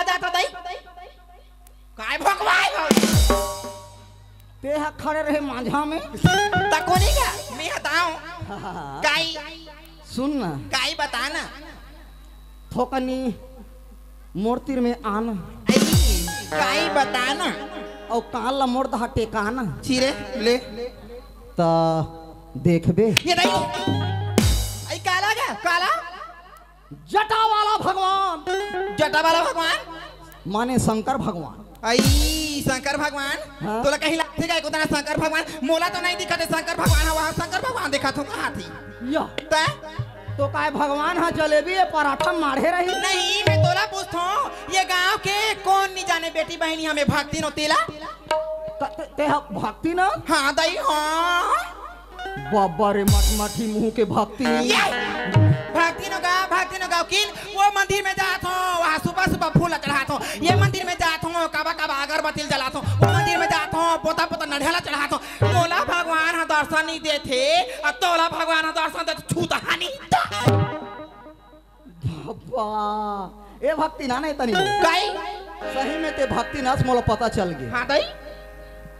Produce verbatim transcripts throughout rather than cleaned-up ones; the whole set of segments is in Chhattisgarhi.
जात हो दाई? काय भगवान हो? ते ह खड़े रहे माझा में। त कोनी का? मैं हताऊं। काई? सुन ना। काई बता ना। थोकनी मोर तीर में आना। आई, काई बता ना। अउ कान ला मोर दहा टेकाना। छिरे, ले। त देखबे। ये दाई। आई काला का? काला? जटा वाला भगवान। जटा वाला भगवान? माने शंकर भगवान। आई, शंकर भगवान? हाँ। तोला कहीं लागथे का एको तना शंकर भगवान? मोला तो नहीं दिखत हे शंकर भगवान, हवा शंकर भगवान देखत हो कहा थी। या। तै? तो काय भगवान हा जलेबी ए पराठा माढ़े रही? नहीं, मैं तोला पूछथो, ये गांव के कोन नहीं जाने बेटी बहिनी हमें भक्तिन हो तेला? त-, ते, ते हा भक्तिन? हाँ, दाई, हाँ। बाबा रे, मटमटी मुंह के भक्तिन। ये! भक्तिन हो गा, भक्तिन हो गा, किन वो मंदिर में जात हो, वहाँ सुबह सुबह फूल चढ़ात हो, ये मंदिर में जात हो, काबा काबा अगरबत्ती जलात हो, वो मंदिर में जात हो, पोता पोता नढ़ेला चढ़ात हो, मोला भगवान हा दर्शन नहीं देथे, अउ तोला भगवान हा दर्शन देथे, छूत हानि। बाबा, ए भक्तिन नहीं तनी। काई? सही में ते भक्तिन हस, मोला पता चल गे। हाँ दाई।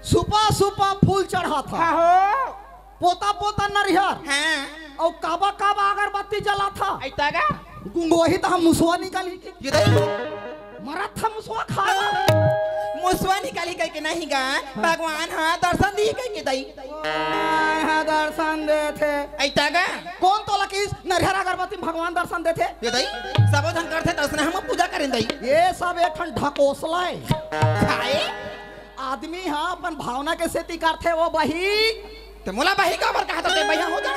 सुपा सुपा फूल चढ़ात हा। हाँ हो। पोता पोता नरिहर। हाँ। अउ काबा काबा अगरबत्ती जलात हा। ऐसा का? गुंगोही त हम मुसवा निकाली के। ये दाई। मरत हा मुसवा खा। मुसवा निकाली कह के नहीं गा, भगवान हा दर्शन दी कह के दाई। भगवान हा दर्शन देथे। ऐसा का? कोन तोला किस नरिहर अगरबत्ती में भगवान दर्शन देथे? ये दाई, सबो झन करथे त उसने हम पूजा करें दाई। ये सब एक ठन ढकोसला हे। खाए? आदमी हा अपन भावना के सेती करथे वो बही। ते मोला बही काबर कहत हो, ते बहिया हो जा।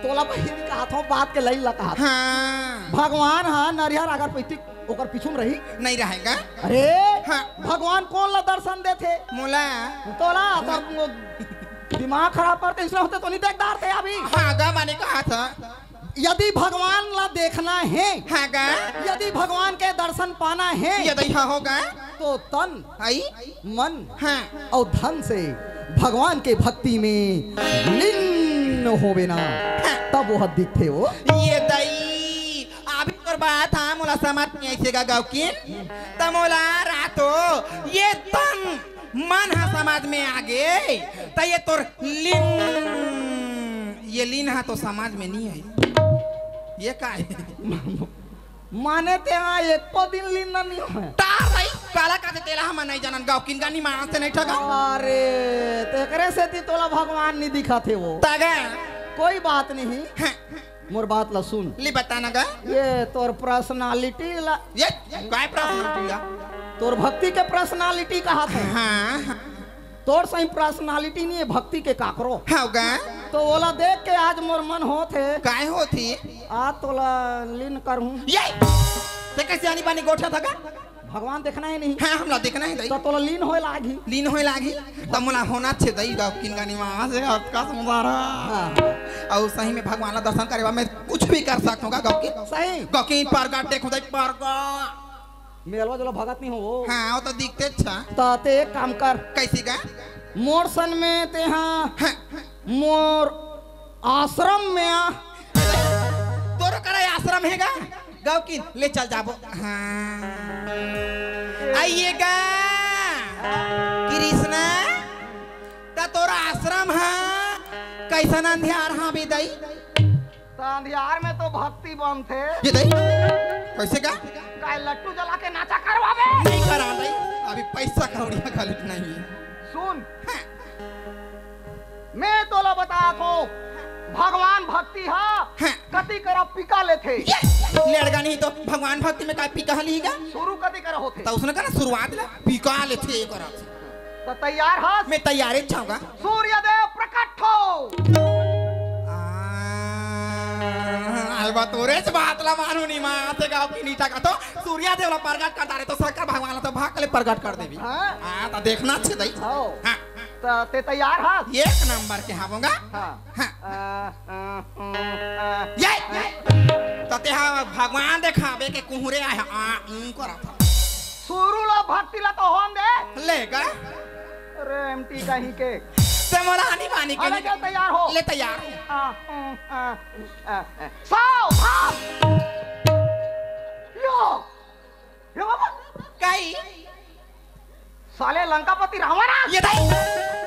तोला बही नहीं कहत हो, बात के लाइन ला कहत हो। हाँ। भगवान हा नरिहर अगरबत्ती ओकर पीछू में रही। नहीं रहेगा। अरे, हाँ। भगवान कोन ला दर्शन देथे? मोला। तोला, तोर वो दिमाग खराब करते, इसलिए होते तो नहीं देख डारते अभी। हाँ, गा माने कहा था। यदि भगवान ला देखना हे, हाँ गा। यदि भगवान के दर्शन पाना हे, ये दाई हाँ होगा। तो तन, आई? मन हाँ। अउ धन से भगवान के भक्ति में लीन होबे ना, हाँ। तब वो दिखथे वो। ये दाई, अभी तोर बात हाँ मोला समझ नहीं आइसे गा गौकिन, त मोला रातो ये तन मन हा समाज में आ गे, त ये तोर लीन, ये लीन हा तो समाज में नहीं है। ये का है? माने ते हा एको दिन लीन नहीं होय। तार भाई, काला का तेला हम नहीं जानन, गाँव किन गानी मानस ते नहीं ठगा। अरे, तेकरे सेती तोला भगवान नहीं दिखत हे वो। तागा। कोई बात नहीं। हाँ। मोर बात ला सुन। ले बता ना गा। ये तोर personality ला। ये काय personality ला? तोर भक्ति के personality कहा था। हाँ, हाँ। तोर सही personality नहीं है भक्ति के काकरो। हाँ गा। तो ओला देख के आज मोर मन होत हे। काय होत हे? आ तोला लीन करहूँ। ये! ते कैसे आनी बानी गोठा था गा? भगवान देखना हे नहीं। हाँ, हमला देखना हे दाई। त तोला लीन होय लागही। लीन होय लागही। त मोला होना छे दाई, गाँव किन गानी माँ से अतका समझा रहा। हाँ। अउ सही में भगवान ला दर्शन करे बर मैं कुछ भी कर सकत हूँ गा गाँव किन। सही। गाँव किन परगट देखो दाई, परगट। मेलवा जोला भगत नहीं हो वो। हाँ, वो तो दिखते अच्छा। त ते एक काम कर। कैसी गा? मोर सन में ते हाँ। हाँ। मोर आश्रम में आ। तोरो करा आश्रम हे गा? गाँव किन ले चल जाबो। हाँ। आइए गा। कृष्णा, त तोरा आश्रम हा कैसन अंधियार हा बे दाई? त अंधियार में तो भक्ति बनथे। ये दाई, कैसे गा? काय लट्टू जला के नाचा करवाबे? नहीं करा दाई, अभी पैसा कौड़िया घलो नहीं है। सुन, हाँ। मैं तोला बतात हों, भगवान भक्ति हा हाँ। कति करा पिका लेथे। ये लेड़गा नहीं तो भगवान भक्ति में का पिका लिही गा? शुरू कति करा होथे? त उसने कहा ना शुरुआत ला पिका लेथे ये करा। त तैयार हस? मैं तैयार हे, जाऊंगा। सूर्य देव प्रकट हो। आ, आय बा तोरे से बात ला मानू नहीं माँ, ते गाँव की नीचा का तो सूर्य देव ला प्रकट कर डारे तो शंकर भगवान ला तो भाग ले प्रकट कर देवी। हाँ। हाँ, त देखना छे दाई। हाँ। हाँ। त ते तैयार हस? एक नंबर के हावों गा। हाँ। हाँ। आ, आ, आ, आ। ये, ये। त ते हा भगवान देखाबे के कुहरे आय, आ, ऊं करत हा। शुरू ला भक्ति ला तो होन दे। ले गा। अरे एमटी कहीं के। ते मोला आनी बानी अबे कहीं। चल तैयार हो। ले तैयार। आ, आ, आ, आ, आ। सावधान। यो। हे बाबा, साले लंकापति रावण आ। ये दाई,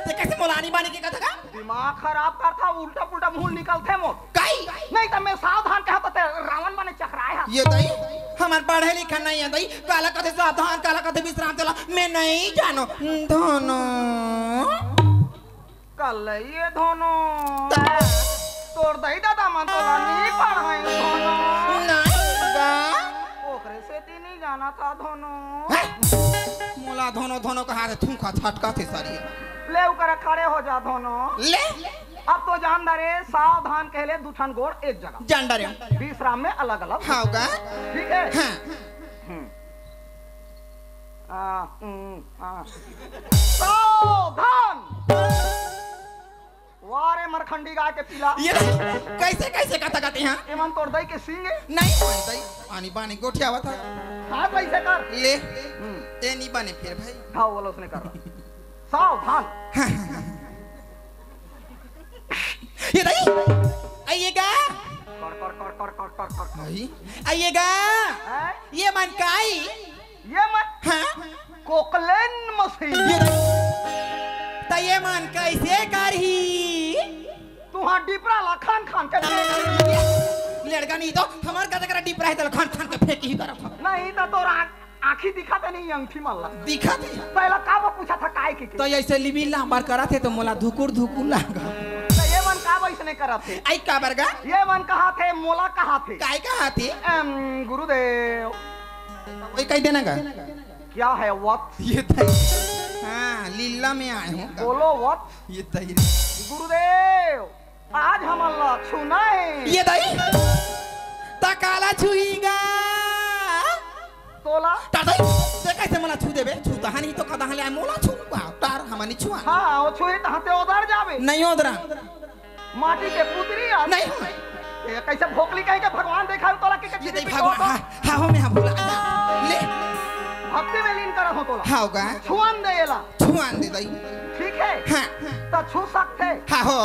ते कैसे मोला आनी बानी के कथा का? दिमाग खराब करथा, उल्टा पुल्टा मुंह निकलथे मोर। काई? नहीं तो मैं सावधान कहत ते रावण बने चकराए हा। ये दाई, हमर पढ़े लिखे नहीं है दाई, काला कथे सावधान, काला कथे विश्राम, तेला मैं नहीं जानो। धोनो। कल ये धोनो। ता। तोर दाई दादा मन तोला नहीं पढ़ाई धोनो। नहीं बा। ओकरे सेती नहीं जाना था धोनो। हैं? मोला धोनो धोनो कहा थे, थूका छटका थे सारी। ले उकर खड़े हो जा धोनो। ले। अब तो जान डरे, सावधान कहले, दू ठन गोड़ एक जगह। जान डरे। विश्राम में अलग अलग। हाँ का? ठीक है। हाँ। हम्म। आ, हम्म, आ। सावधान। वाह रे मरखंडी गाय के पीला। ये कैसे, कैसे कथा कथे हैं? एमन तोर दाई के सींग ए? नहीं, नहीं दाई, आनी बानी गोठियावत हे। हाँ, तो ऐसे कर। ले, हम्म। ए नहीं बने फिर भाई। हाँ, वो उसने कर रहा। सावधान। ये दाई, आइएगा। कर, कर, कर, कर, कर, कर, कर। आई, आइएगा। हैं? ये मन काई? ये मन हाँ? कोकलेन मशीन। ये दाई, त ये मन कैसे करही? तुहां डिपरा ला खान खान के फेंक। लड़का नहीं तो हमर कते करा डिपरा है, तो खान खान के फेंक ही करत हो। नहीं तो तोर आँख, आँखी दिखत नहीं, अंगठी मन ला। दिखत है। पहला का वो पूछा था काय के, के? तो ऐसे लिबिल लांबर करत हे तो मोला धुकुर धुकुर लाग। तो ये मन का वैसने करत हे? आई का बरगा? ये मन कहा थे, मोला कहा थे। काय कहा थे? एम, गुरुदेव। वही कह देना का? क्या है वत्स? ये तई। हाँ, लीला में आए हो। बोलो वत्स। ये तई। गुरुदेव, आज हमन ला छूना है। ये दाई, त काला छुईगा? तोला। तार दाई, ते कैसे मोला छू देबे? छू तहां नहीं तो कदहां ले आए, मोला छू। तार हमनी छुआ। हाँ, वो छुई तहां ते उधर जाबे। नहीं उधर। माटी के पुतरी आ। नहीं हो। ये कैसे भोकली कहीं के भगवान देखा तोला के ये देख भगवान, हाँ, हाँ, हो मैं हाँ भूला। ले। भक्ति में लीन करत हो तोला। हाँ, होगा। छुअन दे एला। छुअन दे दाई। ठीक है? हाँ। तो छू सकते। हाँ, हो।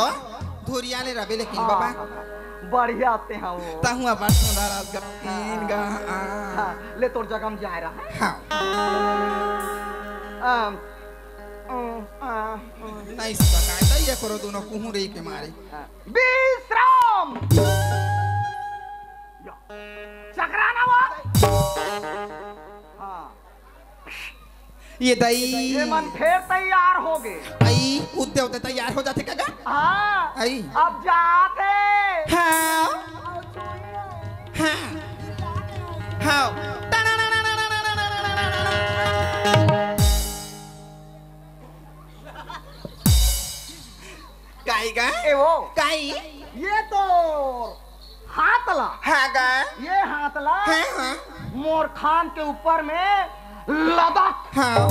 धोरिया ले रबे लेकिन हाँ, बाबा। हाँ, हाँ। बढ़िया आते हैं वो। तहुआ बात सुंदर आज गा, हाँ, तीन गा, हाँ। हाँ, ले तोर जगम जाए रहा। हाँ। अम, अम, अम, अम। नहीं सुता काय, तो ये करो दोनों कुहू रही के मारे। हाँ। विश्राम। या। चकराना हुआ। हाँ। ये दाई। ये मन फेर तैयार हो गए। आई, उद्दे उद्दे तैयार हो जाते का गा? हाँ। आई। अब जाते। हाँ। हाँ। हाँ। काई गा? ए वो। काई? ये तो हाथ ला। हाँ गा। ये हाथ ला। हाँ, हाँ। मोर खान के ऊपर में लदक। हाँ।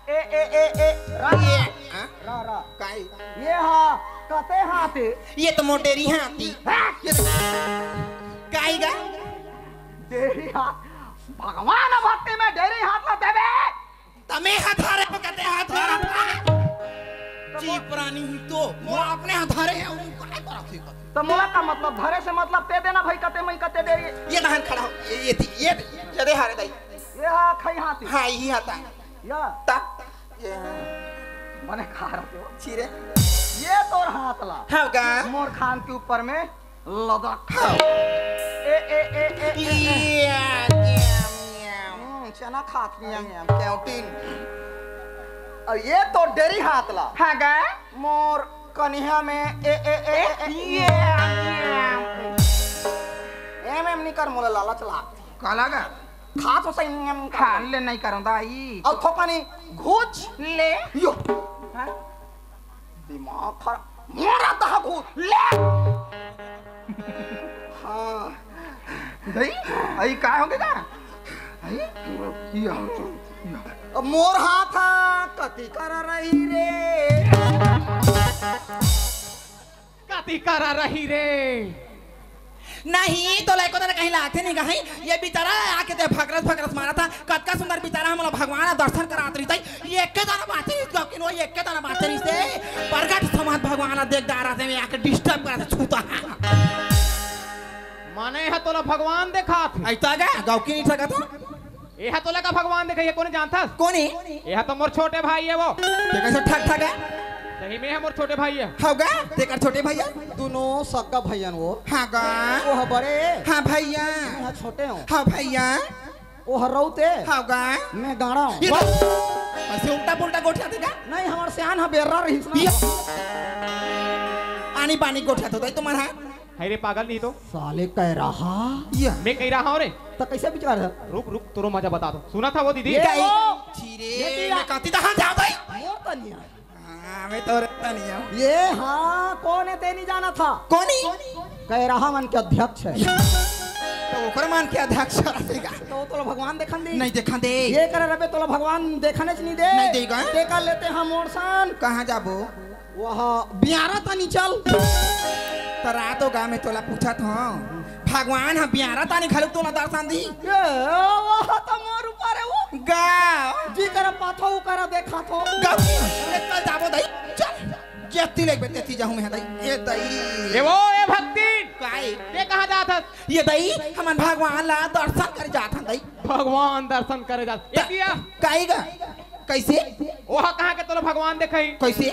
ए, ए, ए, ए, रा, ये, हाँ? रा, रा। काई? ये हा, कते हाथे? ये तो मोर डेरी हाथी। हाँ। ये तो काई गा? डेरी हाथ। भगवान भक्ति में डेरी हाथ ला देबे। तमे हथारे हो कते हथारे। जी प्राणी ही तो, मोर अपने हथारे है, वो काय करत है? तो मोला का मतलब, धरे से मतलब ते देना भाई, कते मैं कते दे। ये दहन खड़ा हो, ये, ये थी, ये, ये दे हारे दाई। ये हा खई हाथी। हाँ, यही हाथ है। या। ता, ये। मने खा रहे हो। छिरे। ये तोर हाथ ला। हाँ गा। मोर खान के ऊपर में लदक। हाँ। ए, ए, ए, ए, ए, ए। या, या, या। हम्म, चना खात नियम, नियम, कैंटीन। और ये तो डेरी हाथ ला। हाँ गा। मोर कनिहा में ए, ए, ए, ए, ए, ए, या, या। एम, एम निकर मोला लालच लाग। काला गा? खात हो सही नियम। हाँ, ले नहीं करूँ दाई। और थोपा नहीं, घूच। ले। यो। हाँ? दिमाग खराब। मोरा तहा को ले। हाँ। दई, आई का हो गया? आई? या, या। अब मोर हाथ हा, कति करा रही रे। कति करा रही रे। नहीं, तो लइको तना कहीं लागथे नहीं कहीं। ये बिचारा आके ते भकरस भकरस मारा था। कतका सुंदर बिचारा हमला भगवान दर्शन करात रही था। ये एके दाना बाचे रहिस, लेकिन वो एके दाना बाचे रहिस से। प्रगट समाज भगवान देख डारा से में आके डिस्टर्ब करा से छूता। माने है तोला भगवान देखा थे। ऐसा क्या? गाँव की नहीं सकता? एहा तोला का भगवान देखाही, कोने जानथस? कोने? एहा तो मोर छोटे भाई हे वो। ते कइसे ठग ठग हे? सही में हे मोर छोटे भाई हे। हव गा? तेकर छोटे भइया? दुनों सगा भइयन वो। हाँ गा। वो ह बड़े। हाँ भइया। मैं ह छोटे हूँ। हाँ भइया। वो ह रउत हे। हव गा। मैं गाड़ा हूँ। ये तो अइसे उल्टा पुल्टा गोठियाथे का? नहीं, हमर सियान ह बेर्रा रहिस ना। ये आनी बानी गोठियाथे दाई तुमन हा। हाय रे पागल, नहीं तो। साले कह रहा। ये। मैं कह रहा हूँ रे। त कइसे बिचार हे? रुक, रुक, तोरो मजा बताथों। सुनत हस वो दीदी? ये कही। वो। छी रे, ये दिया। मैं कहती तो हाँ जाओ दाई। मोर तनिया। हाँ, मैं तो रहता नहीं हूँ। ये हाँ, कोन हे ते नहीं जानथस? कोनी? कह रहा मन के अध्यक्ष हे। तो ओकर मन के अध्यक्ष रहथे का? तो तोला भगवान देखन दे। नहीं देखन दे। ये कर रबे तोला भगवान देखनेच नहीं दे। नहीं देगा। ते कर लेते हम मोरसन। कहाँ जाबो? वह बियारा तनी चल। त रात हो गा, मैं तोला पूछत हूँ, भगवान ह बियारा तनी घलो तोला दर्शन दी? ये, वह तो मोर ऊपर हे वो। गा। जी कर पाथो, उ कर देखाथो। गा। ले चल जाबो दाई, चल। जेती लेगबे, तेती जाहूँ मैं दाई। ए दाई। ए वो, ए भक्तिन। काई? ते कहाँ जात हस? ये दाई, हमन भगवान ला दर्शन करे जात हन दाई। भगवान दर्शन करे जात। ए त-, दिया। काई गा? कइसे? ओहा कहाँ के तोला भगवान देखाही? कइसे?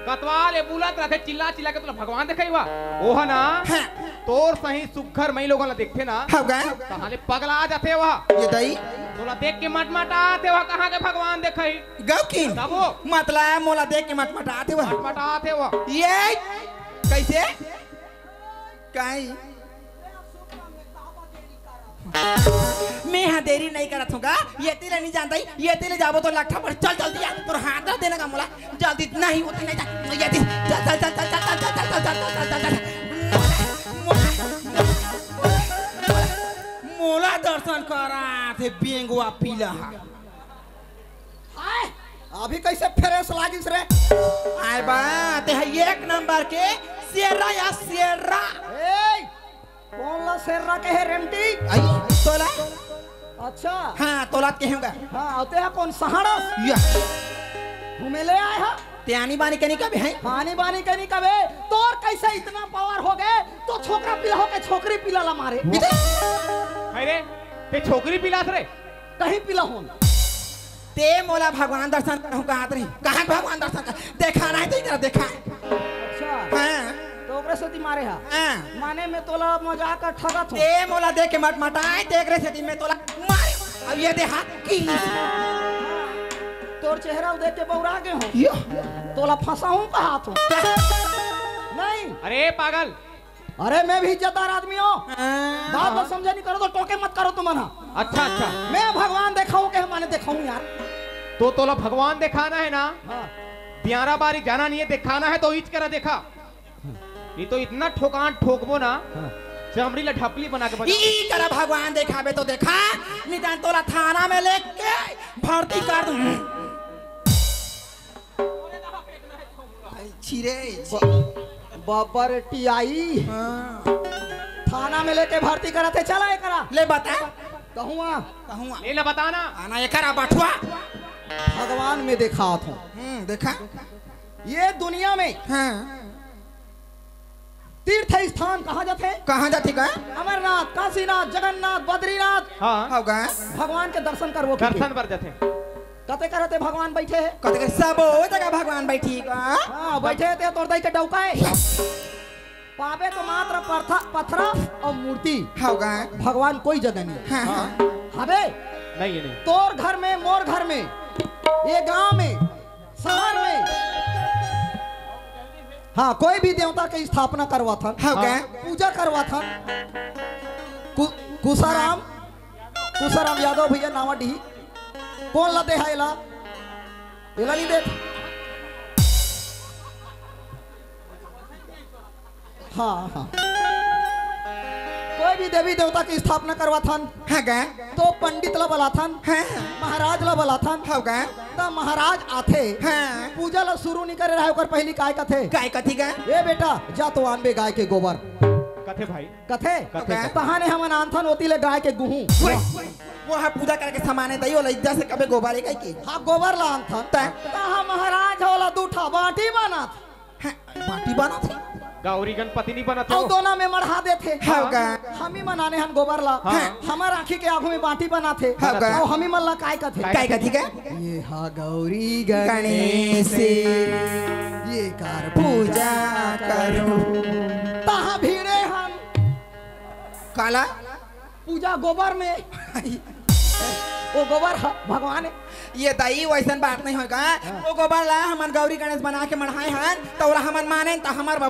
कतवाल ए बुलत रथे, चिल्ला चिल्ला के तोला भगवान देखाही वा। ओहा ना, हाँ। तोर सही सुग्घर मई लोगन ला देखथे ना, हव गा। तहाले पगला जाथे ओहा। ये दाई। तोला देख के मटमटाथे ओहा, कहाँ के भगवान देखाही? गौ की? तब वो। मतलब मोला देख के मटमटाथे ओहा। मटमटाथे ओहा। ये कइसे? काई? मैं हा देरी नहीं करत हूँ गा, एती ले नहीं जानत हई, एती ले जाबो तो लट्ठा पर चल जल्दी आ, तोर हाथ रख देना का मोला, जल्दी नहीं होती नहीं जा, एती चल चल चल चल चल चल चल चल चल चल चल चल चल चल चल मोला, मोला, मोला, मोला दर्शन कराथे बेंगवा पीला हा। आय, अभी कइसे फ्रेश लागिस रे? आय बा, ते ह एक नंबर के शेरा या शेरा। ए, कोन ला शेरा कहे रेमटी? आई, तोला? अच्छा। हाँ, तोला के हूँगा। हाँ, ते ह कोन सहारस? या। घूमे ले आय हा? ते आनी बानी के नहीं कबे हैं? आनी बानी के नहीं कबे? तोर कइसे इतना पावर हो गे? तो छोकरा पीला होके छोकरी पीला ला मारे। बिते? अरे, ते छोकरी पीला रे? कहीं पीला होन। ते मोला भगवान दर्शन करहूं कहत रही। कहाँ भगवान दर्शन कर? देखाना हे तो इधर देखा। अच्छा। हाँ। तो ओकरे सेती मारे हा। हाँ। माने मैं तोला मजाक कर ठगत हूँ। ते मोला देख के मटमटाए, ते एकरे सेती मैं तोला मारे। अब ये दे हाथ की। तोर चेहरा देख के बौरा गे हो। यो। तोला फंसाहूं कहत हूँ। नहीं। अरे पागल, अरे, मैं भी इज्जतदार आदमी हूँ। हाँ। बात ला समझे नहीं करो तो टोके मत करो तुमन हा। अच्छा, अच्छा। मैं भगवान देखाहूं के माने देखाहूं यार। तो तोला भगवान देखाना हे ना? हाँ। बियारा बारी जाना नहीं हे, देखाना हे तो इच करा देखा। नहीं तो इतना ठोकान ठोकबो ना, हाँ। चमड़ी ला ढपली बना के बजा। ई करा भगवान देखाबे तो देखा, नहीं जान तोला थाना में लेके भर्ती कर दूं। छिरे, ब-, बबर टियाई। हाँ। थाना में लेके भर्ती करत हे, चला एकरा। ले बता। कहुआ? कहुआ? ले, ले बता ना। आना एकरा बठुआ। भगवान में देखात हूँ। हम्म, देखा। ये दुनिया में हाँ। तीर्थ स्थान कहाँ जाथे? कहाँ जाथे का? अमरनाथ, काशीनाथ, जगन्नाथ, बद्रीनाथ। हाँ। हव गा। भगवान के दर्शन करबो के। दर्शन बर जाथे। कते करते भगवान बैठे हे? कते के सबो जगह भगवान बैठी का? हाँ, बैठे हे ते तोर दाई के डौका हे। पाबे तो मात्र पत्थरा अउ मूर्ति। हव गा। भगवान कोई जगह नहीं हे। हाँ, हाँ। हबे? नहीं हे, नहीं। तोर घर में, मोर घर में, ये गांव में, शहर में, हाँ, कोई भी देवता के स्थापना करवाथन, हाँ, हाँ। पूजा करवाथन। कु-, कुसाराम, कुसाराम यादव भैया नावाडीह, कोन ला दे हा एला? एला नहीं देत। हाँ, हाँ। कोई भी देवी देवता के स्थापना करवाथन, हाँ गा। तो पंडित ला बलाथन, हाँ। महाराज ला बलाथन, हव गा। त महाराज आथे, हाँ। पूजा ला शुरू नहीं करे रहे, ओकर पहली काय कथे? काय कथी गा? ए बेटा, जा तो आनबे गाय के गोबर। कथे भाई। कथे? कथे, कथे। तहाने हमन आनथन ओती ले गाय के गुहूं। ओए, वो हा पूजा करे के समान हे, तइयो ला इज्जत से कबे गोबर हे कहि के। हाँ, गोबर ला आनथन। त? तहाँ महाराज ह ओला दू ठा बाटी बनाथे। हैं, बाटी बनाथे? गौरी गणपति नहीं बनत अउ हो। दोना में मढ़ा देथे। हव का? हमी मन आने हन गोबर ला। हाँ। हमर आँखी के आघू में बाटी बनाथे। हव का? अउ हमी मन ला काय कथे? काय कथी का? ये हा गौरी गणेश, गणेश ये कर पूजा करो। तहाँ भीड़े हन। काला? पूजा गोबर में। वो गोबर ह भगवान हे। ये दाई, वैसन बात नहीं होय का। वो गोबर ला हमन गौरी गणेश बना के मढ़ाए हन, त ओला हमन माने, त हमर